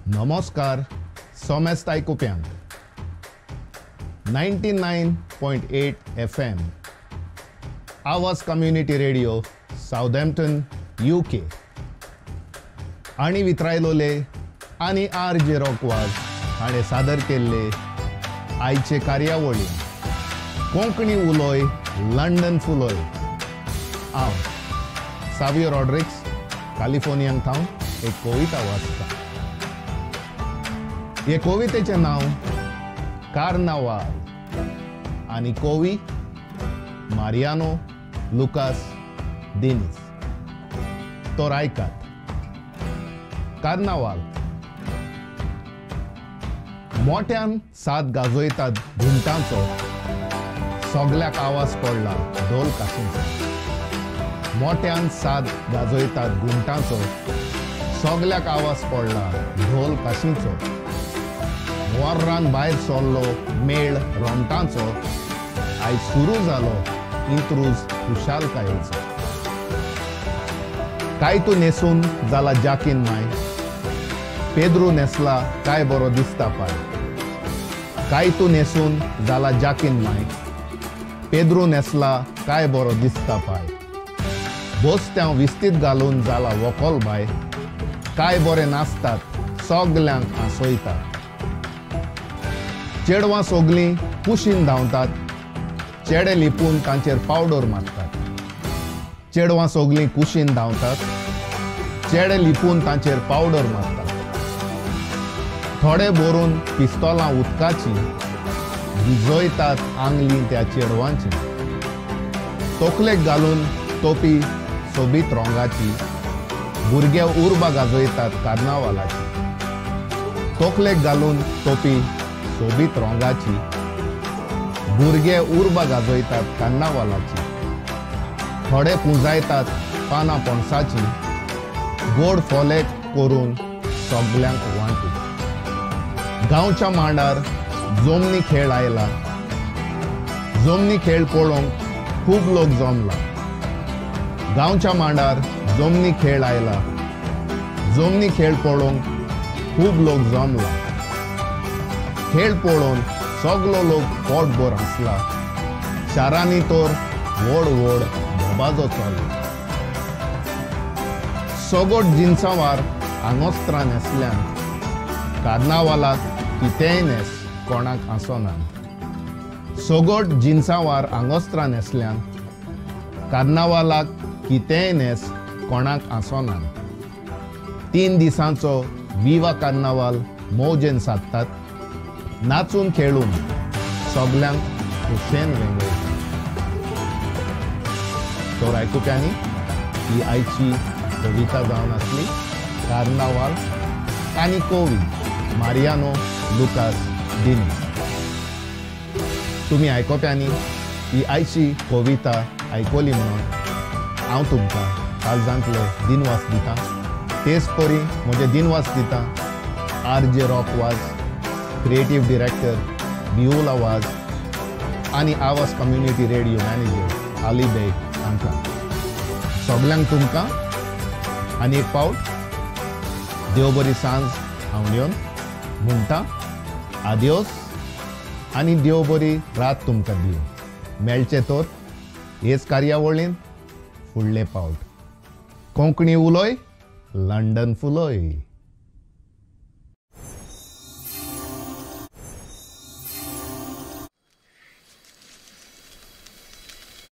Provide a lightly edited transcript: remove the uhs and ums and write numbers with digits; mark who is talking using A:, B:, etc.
A: नमस्कार सोमेस्त आयकुप्यांक 99.8 FM Awaaz community radio Southampton UK आनी वित्रायलोले आनी आर जे रॉकवाज हाणें सादर केल्ले आयचे कार्यावळी कोंकणी उलोय लंडन फुलोय. हांव सावियो रॉड्रिक्स कॅलिफोर्नियांक थावन एक कविता वाचता. हे कवितेचें नांव कार्नावाल आनी कवी मारियानो लुकास दिनीस. तर आयकात. कार्नावाल. मोट्यान सात गाजयतात घुमटांचो, सगल्याक आवाज पडला ढोल काशींचो. मोट्यान सात गाजयतात घुमटांचो, सगल्याक आवाज पडला ढोल काशींचो. वॉर्रान भायर सरलो मेळ रोमटांचो, आयज सुरू जालो इंत्रूज खुशालकायेचो. काय तूं न्हेसून जाला जाकीन माय, पेद्रू न्हेसला काय बरो दिसता पाय. काय तूं न्हेसून जाला जाकीन माय, पेद्रू न्हेसला काय बरो दिसता पाय. बोस्त्यांव विस्तीत घालून जाला वोकोल बाय, काय बरे नाचतात सगल्यांक हांसयतात. चेडवां सोगलीं कुशीन धांवतात, चेडे लिपून तांचेर पावडर मारतात. चेडवां सोगलीं कुशीन धांवतात, चेडे लिपून तांचेर पावडर मारतात. थोडे भरून पिस्तोलां उदकाची विजयतात आंगली त्या चेडवांची. तोखलेक घालून तोपी सोबीत रंगाची भुरगे उर्बा गाजयतात कार्नावालाची. तोखलेक घालून तोपी सोबीत रंगाची भुरगे उर्बा गाजयतात कार्नावालाची. थोडे पुंजायतात पानां पणसाची गोड फोले करून सगल्यांक वांटू. गांवच्या मांडार जोमनी खेळ आयला, जोमनी खेळ पळोवंक खूब लोक जमला. गांवच्या मांडार जोमनी खेळ आयला, जोमनी खेळ पळोवंक खूब लोक जमला. खेळ पळोवन सगलो लोक पोटभर हांसला, शारांनी तर व्हड व्हड दबाजो चल्ला. सगट जिन्सांवार आंगोस्त्रां न्हेसल्यान कार्नावालाक कितेंय न्हेस कोणाक हांसोना. सगट जिन्सांवार आंगोस्त्रां न्हेसल्यान कार्नावालाक कितेंय न्हेस कोणाक हांसोना. 3 दिसांचो विवा कार्नावाल मौजेन सादतात, नाचून खेळून सगल्यांक खुशेन वेंगयतात. तर आयकुप्यांनी ही आयची कविता जावन आसली कार्नावाल आनी कवी मारियानो लुकास दिनीस. तुमी आयकुप्यांनी ही आयची कविता आयकली म्हणून हांव तुमकां काळजांतले दिनवास दिता. तेच परी म्हजे दिनवास दिता R J Rock Vaz, creative director Beulah Vaz आनी Awaaz community radio manager Ali Baig हांकां. सगल्यांक तुमकां आनी एक पावट देव बरी सांज हांव येवन म्हणटा आदियोस आनी देव बरी रात तुमकां दिवं. मेळचें तर हेच कार्यावळीन फुडले पावट. कोंकणी उलोय लंडन फुलोय.